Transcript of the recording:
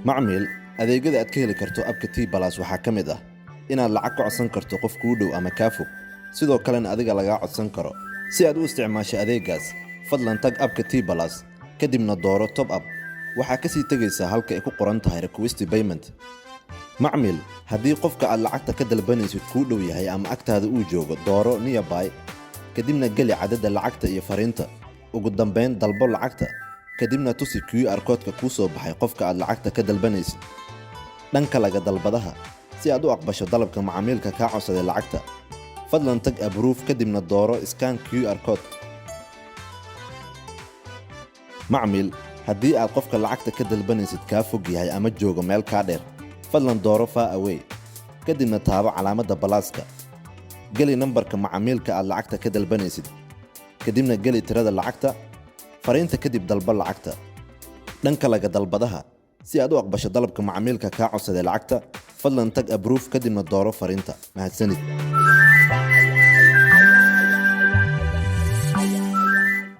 Macmiil, adeegyada aad ka heli karto app-ka T Plus waxaa ka mid ah inaad lacag ka codsan karto qof kuu dhow ama kaa fog, sidoo kalena adiga lagaa codsan karo. Si aad u isticmaasho adeegaas, fadlan tag app-ka T Plus, kadibna dooro top up. Waxaa ka sii tegaysaa halka ay ku qoran tahay request payment. Macmiil, haddii qofka aad lacagta ka dalbanaysid kuu dhow yahay ama agtaada uu joogo, dooro nearby, kadibna geli cadadda lacagta iyo fariinta. Ugu dambayn dalbo lacagta, kadibna tusi QR code-ka kuu soo baxay qofka aad lacagta ka dalbanaysid. Dhanka laga dalbadaha, si aad u aqbasho dalabka macaamiilka kaa codsaday lacagta, fadlan tag approve, kadibna dooro scan QR code. Macmiil, haddii aad qofka lacagta ka dalbanaysid kaa fog yahay ama joogo meel kaa dheer, fadlan dooro far away, kadibna taabo calaamadda plus-ka. Geli nambarka macaamiilka aad lacagta ka dalbanaysid, kadibna geli tirada lacagta, fariinta, kadib dalbo lacagta. Dhanka laga dalbadaha, si aad u aqbasho dalabka macaamiilka kaa codsaday lacagta, fadlan tag approve, kadibna dooro fariinta. Mahadsanid.